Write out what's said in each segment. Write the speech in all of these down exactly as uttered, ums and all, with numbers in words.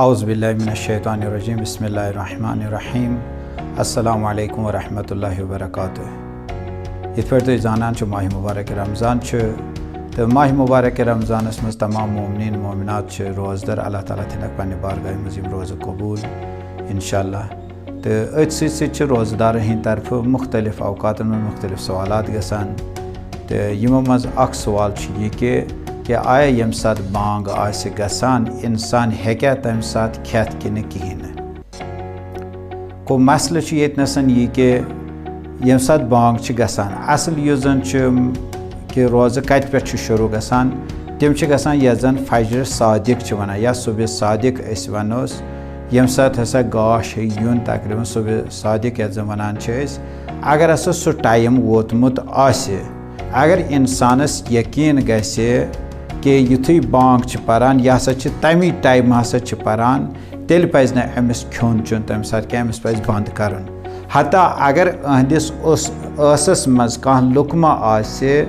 اعوذ باللہ من الشیطان الرجیم، بسم اللہ الرحمن الرحیم۔ السلام علیکم ورحمۃ اللہ وبرکاتہ۔ یِتھ پٲٹھۍ تُہۍ زانان چھِو، ماہِ مُبارک رمضان چھُ، تہٕ ماہِ مُبارک رمضانَس منٛز تمام مومنیٖن مومنات چھِ روزدار۔ اللہ تعالیٰ تھٲینَکھ پننہِ بارگاہہِ منٛز یِم روزٕ قبوٗل، انشاءاللہ۔ تہٕ أتھۍ سۭتۍ سۭتۍ چھِ روزدارَن ہٕنٛدِ طرفہٕ مُختٔلِف اوقاتَن منٛز مُختٔلِف سوالات گژھان۔ تہٕ یِمو منٛز اکھ سوال چھُ یہِ کہِ، کہِ آیا ییٚمہِ ساتہٕ بانگ آسہِ گژھان، اِنسان ہیٚکیٛاہ تَمہِ ساتہٕ کھٮ۪تھ کِنہٕ کِہیٖنۍ نہٕ؟ گوٚو، مسلہٕ چھُ ییٚتہِ نَسَن یہِ کہِ ییٚمہِ ساتہٕ بانگ چھِ گژھان، اصل یُس زَن چھُ کہِ روزٕ کَتہِ پٮ۪ٹھ چھُ شروٗع گژھان؟ تِم چھِ گژھان یَتھ زَن فجر صادق چھِ وَنان یا صبح صادق أسۍ وَنوس، ییٚمہِ ساتہٕ ہسا گاش ہیٚیہِ یُن، تقریباً صبح صادق یَتھ زَن وَنان چھِ أسۍ۔ اگر ہسا سُہ ٹایم ووتمُت آسہِ، اگر اِنسانَس یقیٖن گژھِ کہِ یُتھُے بانگ چھِ پَران، یہِ ہسا چھِ تَمی ٹایمہٕ ہسا چھِ پَران، تیٚلہِ پَزِ نہٕ أمِس کھیوٚن چیوٚن تَمہِ ساتہٕ کینٛہہ، أمِس پَزِ بنٛد کَرُن۔ حتیٰ اگر أہنٛدِس اوس ٲسَس منٛز کانٛہہ لُقمہٕ آسہِ،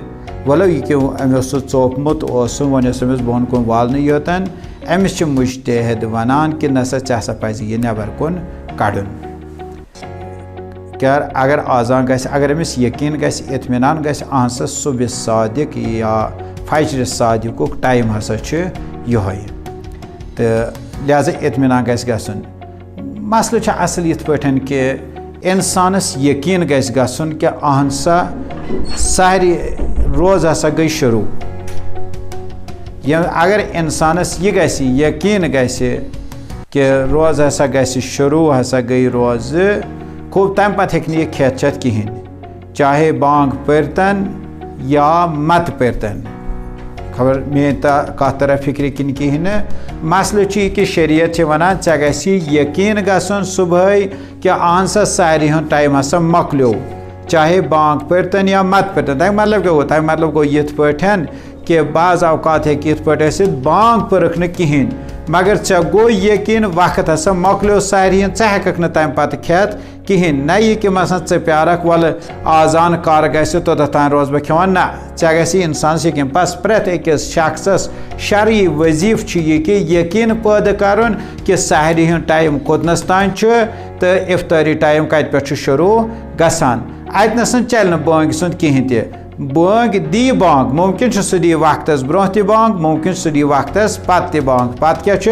ولو یہِ کہِ أمۍ اوس سُہ ژوپمُت اوسُن، وۄنۍ اوس أمِس بۄن کُن والنٕے یوتَن، أمِس چھِ مُجتہد وَنان کہِ نہ سا، ژےٚ ہسا پَزِ یہِ نٮ۪بر کُن کَڑُن۔ کیٛاہ اگر آزان گژھِ، اگر أمِس یقیٖن گژھِ، اطمینان گژھِ، اہن سا صبح صادق یا فجر صادقُک ٹایم ہسا چھُ یِہوٚے، تہٕ لہذا اطمینان گژھِ گژھُن۔ مسلہٕ چھُ اصل یِتھ پٲٹھۍ کہِ انسانس یقیٖن گژھِ گژھُن کہِ اہن سا سحری روز ہسا گٔے شروع۔ یہِ، اگر انسانس یہِ گژھِ، یقیٖن گژھِ کہِ روز ہسا گژھِ شروع، ہسا گٔے روزٕ، گوٚو تمہِ پتہٕ ہیٚکہِ نہٕ یہِ کھٮ۪تھ چٮ۪تھ کِہیٖنۍ، چاہے بانگ پٔرتن یا مت پٔرتن۔ خبر میٲنۍ تا-، کتھ ترا فکرِ کِنہٕ کِہیٖنۍ نہٕ۔ مسلہٕ چھُ یہِ کہِ شریعت چھِ ونان، ژےٚ گژھی یقیٖن گژھُن صبحٲے کہِ اہن سا ساروی ہُنٛد ٹایم ہسا مۄکلیو، چاہے بانگ پٔرتن یا مت پٔرتن۔ تمیُک مطلب کیٛاہ گوٚو؟ تمیُک مطلب گوٚو یِتھ پٲٹھۍ کہِ بعض اوقات ہیٚکہِ یِتھ پٲٹھۍ ٲسِتھ، بانگ پٔرٕکھ نہٕ کِہیٖنۍ، مگر ژےٚ گوٚو یقیٖن وقت ہسا مۄکلیو ساروی ہُنٛد، ژٕ ہٮ۪ککھ نہٕ تمہِ پتہٕ کھٮ۪تھ کِہیٖنۍ۔ نہ یہِ کہِ مثلاً ژٕ پیارکھ، ولہٕ آزان کر گژھِ، توٚتتھ تام روزٕ بہٕ کھٮ۪وان۔ نہ، ژےٚ گژھِ انسانس یقیٖن۔ بس پرٛٮ۪تھ أکِس شخصس شرعی وظیفہٕ چھُ یہِ کہِ یقیٖن پٲدٕ کرُن کہِ سحری ہُنٛد ٹایم کوٚتنس تام چھُ تہٕ افطٲری ٹایم کتہِ پٮ۪ٹھ چھُ شروع گژھان۔ اتہِ نسن چلہِ نہٕ بٲنگہِ سُنٛد کِہیٖنۍ تہِ۔ بٲنگ دی بانگ، ممکن چھُ سُہ دی وقتس برونٛہہ تہِ بانگ، ممکن چھُ سُہ دی وقتس پتہٕ تہِ بانگ۔ پتہٕ کیٛاہ چھُ؟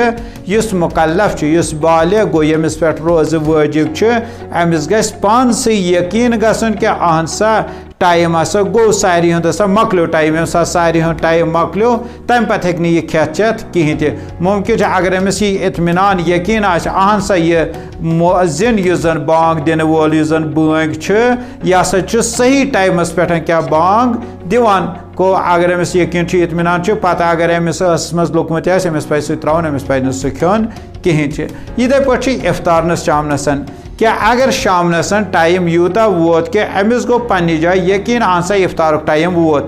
یُس مکلف چھُ، یُس بالغ گوٚو، ییٚمِس پٮ۪ٹھ روزٕ وٲجب چھُ، أمِس گژھِ پانسٕے یقیٖن گژھُن کہِ اہن سا ٹایم ہسا گوٚو ساروی ہُنٛد، ہسا مۄکلیو ٹایم، ییٚمہِ ساتہٕ ساروی ہُنٛد ٹایم مۄکلیو، تمہِ پتہٕ ہیٚکہِ نہٕ یہِ کھٮ۪تھ چٮ۪تھ کِہیٖنۍ تہِ۔ ممکن چھُ اگر أمِس یہِ اطمینان یقیٖن آسہِ، اہن سا یہِ مؤذن یُس زن بانگ دِنہٕ وول، یُس زن بٲنگ چھُ، یہِ ہسا چھُ صحیح ٹایمس پٮ۪ٹھ کیٛاہ بانگ دِوان۔ گوٚو اگر أمِس یقیٖن چھُ، اطمینان چھُ، پتہٕ اگر أمِس ٲسَس منٛز لوٚگمُت آسہِ، أمِس پَزِ سُہ ترٛاوُن، أمِس پَزِ نہٕ سُہ کھیوٚن کِہیٖنۍ چھُ۔ یِتھَے پٲٹھۍ چھُ افطارنَس شامنَسَن۔ کیٛاہ اگر شامنَسَن ٹایم یوٗتاہ ووت کہِ أمِس گوٚو پنٛنہِ جایہِ یقیٖن، اہن سا افطارُک ٹایم ووت،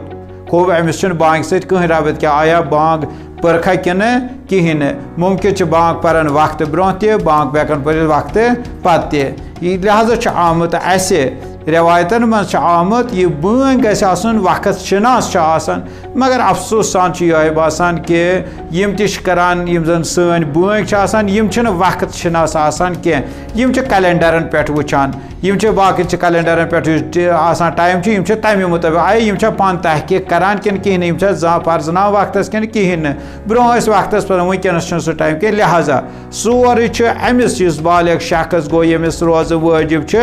گوٚو أمِس چھُنہٕ بانٛگہِ سۭتۍ کٕہٕنۍ ربط کہِ آیا بانٛگ پٔرکھا کِنہٕ کِہیٖنۍ نہٕ۔ مُمکِن چھُ بانٛگ پَرَن وقتہٕ برونٛہہ تہِ، بانٛگ ہٮ۪کَن پٔرِتھ وقتہٕ پَتہٕ تہِ۔ یہِ لہذا چھُ آمُت اَسہِ رٮ۪وایتَن منٛز چھُ آمُت، یہِ بٲنۍ گژھِ آسُن وقت شِناس چھُ آسان۔ مگر افسوٗس سان چھُ یِہوٚے باسان کہِ یِم تہِ چھِ کَران، یِم زَن سٲنۍ بٲنۍ چھِ آسان، یِم چھِنہٕ وقت شِناس آسان کینٛہہ۔ یِم چھِ کیلنڈرَن پٮ۪ٹھ وٕچھان۔ یِم چھِ باقٕے چھِ کیلنڈرَن پٮ۪ٹھ یُس تہِ آسان ٹایم چھُ، یِم چھِ تَمی مُطٲبِق۔ آیا یِم چھا پانہٕ تحقیٖق کَران کِنہٕ کِہیٖنۍ نہٕ؟ یِم چھا زا-، پَرزٕناوان وقتَس کِنہٕ کِہیٖنۍ نہٕ؟ برونٛہہ ٲسۍ وقتَس پَران، وٕنکیٚنَس چھُنہٕ سُہ ٹایم کینٛہہ۔ لہذا سورُے چھُ أمِس، یُس بالغ شخص گوٚو، ییٚمِس روزٕ وٲجِب چھُ،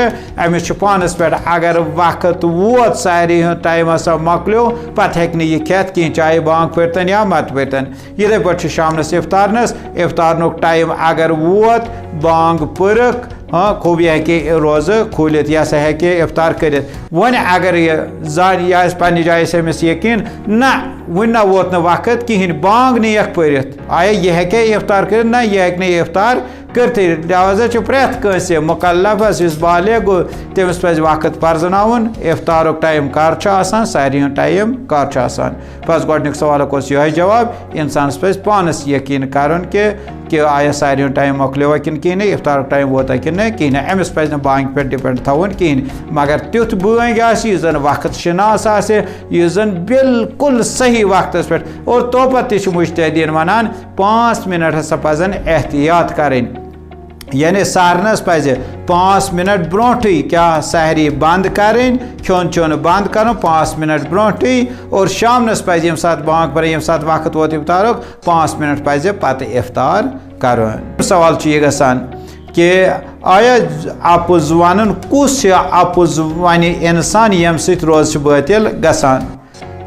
أمِس چھُ پانَس پٮ۪ٹھ۔ اگر وقت ووت، ساروی ہُنٛد ٹایم ہسا مۄکلیو، پَتہٕ ہیٚکہِ نہٕ یہِ کھٮ۪تھ کِہیٖنۍ، چاہے بانٛگ پٔرۍتَن یا مَتہٕ پٔرۍتَن۔ یِتھَے پٲٹھۍ چھُ شامنَس افطارنَس، افطارنُک ٹایم اگر ووت، بانٛگ پٔرٕکھ، ہاں، خوب یہِ ہیٚکہِ روزٕ کھوٗلِتھ، یہِ ہسا ہیٚکہِ افطار کٔرِتھ۔ وۄنۍ اگر یہِ زانہِ، یہِ آسہِ پنٛنہِ جایہِ، آسہِ أمِس یقیٖن، نہ، وٕنہِ نہ ووت نہٕ وقت کِہیٖنۍ، بانٛگ نِیَکھ پٔرِتھ، آیا یہِ ہیٚکیٛاہ افطار کٔرِتھ؟ نہ، یہِ ہیٚکہِ نہٕ افطار کٔرتھٕے۔ لہذا چھُ پرٛٮ۪تھ کٲنٛسہِ مُکلفس، یُس بالغ گوٚو، تٔمِس پَزِ وقت پرزٕناوُن، افطارُک ٹایم کر چھُ آسان، سحری ہُنٛد ٹایم کر چھُ آسان۔ بس گۄڈٕنیُک سوالُک اوس یِہوٚے جواب، اِنسانَس پَزِ پانَس یقیٖن کَرُن کہِ، کہِ آیا سحری ہُنٛد ٹایم مۄکلیوا کِنہٕ کِہیٖنۍ نہٕ، افطارُک ٹایم ووتا کِنہٕ نہٕ کِہیٖنۍ نہٕ۔ أمِس پَزِ نہٕ بانٛگہِ پٮ۪ٹھ ڈِپٮ۪نٛڈ تھاوُن کِہیٖنۍ۔ مگر تیُتھ بٲنٛگۍ آسہِ، یُس زَن وقت شِناس آسہِ، یُس زَن بالکل صحیح وقتَس پٮ۪ٹھ، اور توپَتہٕ تہِ چھِ مُجتہدیٖن وَنان، پانٛژھ منٹ ہسا پزن احتیاط کرٕنۍ۔ یعنی سحرنس پزِ پانٛژھ منٹ برونٹھٕے کیٛاہ سحری بند کرٕنۍ، کھیوٚن چیوٚن بند کرُن پانٛژھ منٹ برونٹھٕے، اور شامنس پزِ ییٚمہِ ساتہٕ بانگ پرِ، ییٚمہِ ساتہٕ وقت ووت افطارُک، پانٛژھ منٹ پزِ پتہٕ افطار کرُن۔ سوال چھُ یہِ گژھان کہ آیا اپُز ونُن کُس ہیو اپُز ونہِ انسان ییٚمہِ سۭتۍ روزٕ چھِ بٲطل گژھان؟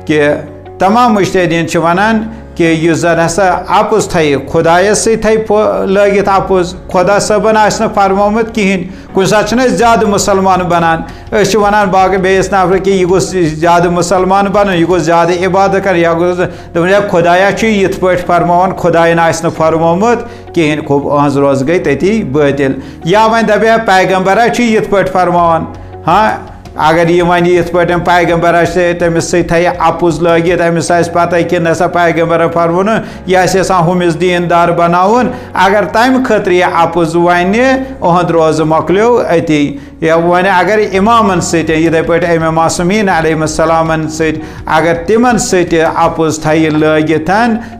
کہ تمام مجتہدین چھِ ونان کہ یُس زن ہسا اپُز تھایہِ، خدایس سۭتۍ تھایہِ پو-، لٲگِتھ اپُز، خدا صٲبن آسہِ نہٕ فرمومُت کہیٖنۍ۔ کُنہِ ساتہٕ چھِنہٕ أسۍ زیادٕ مُسلمان بنان، أسۍ چھِ ونان باقٕے بیٚیِس نفرٕ کہ یہِ گوٚژھ زیادٕ مُسلمان بنُن، یہِ گوٚژھ زیادٕ عبادت کرُن، یا گوٚژھ دپُن، "ہے خدایا چھُ یِتھ پٲٹھۍ فرماوان، خدایَن آسہِ نہٕ فرمومُت کِہیٖنۍ"، خوب، أہنٛز روزٕ گٔے تٔتی بٲطِل۔ یا وۄنۍ دَپہِ ہا، "پیغمبرا چھُ یِتھ پٲٹھۍ فرماوان"، ہاں، اگر یہِ وَنہِ یِتھ پٲٹھۍ پیغمبر آسہِ، تٔمِس سۭتۍ تھایہِ اَپُز لٲگِتھ، أمِس آسہِ پَتہ کہِ نہ سا پیغمبرَن فرموو نہٕ، یہِ آسہِ یَژھان ہُمِس دیٖندار بَناوُن، اگر تَمہِ خٲطرٕ یہِ اَپُز وَنہِ، أہُنٛد روزٕ مۄکلیو أتی۔ یا وۄنۍ اگر امامن سۭتۍ، یِتھے پٲٹھۍ امام معصومین علیہ السلامن سۭتۍ، اگر تِمن سۭتۍ اپُز تھایہِ لٲگِتھ،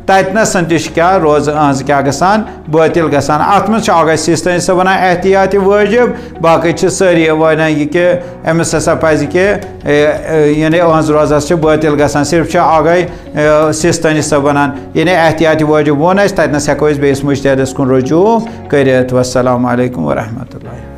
تتہِ نسن تہِ چھِ کیٛاہ روزٕ أہنٛز کیٛاہ گژھان؟ بٲطِل گژھان۔ اتھ منٛز چھُ اکھ سیستانی صٲب ونان احتیاط واجب، باقٕے چھِ سٲری ونان یہِ کہِ أمِس ہسا پزِ کہِ، اے، اے، یعنی أہنٛز روزٕ ہسا چھِ بٲطِل گژھان۔ صرف چھُ اکھ، اے، سیستانی صٲب ونان یعنی احتیاط واجب ووٚن اسہِ، تتہِ نس ہٮ۪کو أسۍ بیٚیِس مجتہدس کُن رجوع کٔرِتھ۔ والسلام علیکم ورحمۃ اللہ۔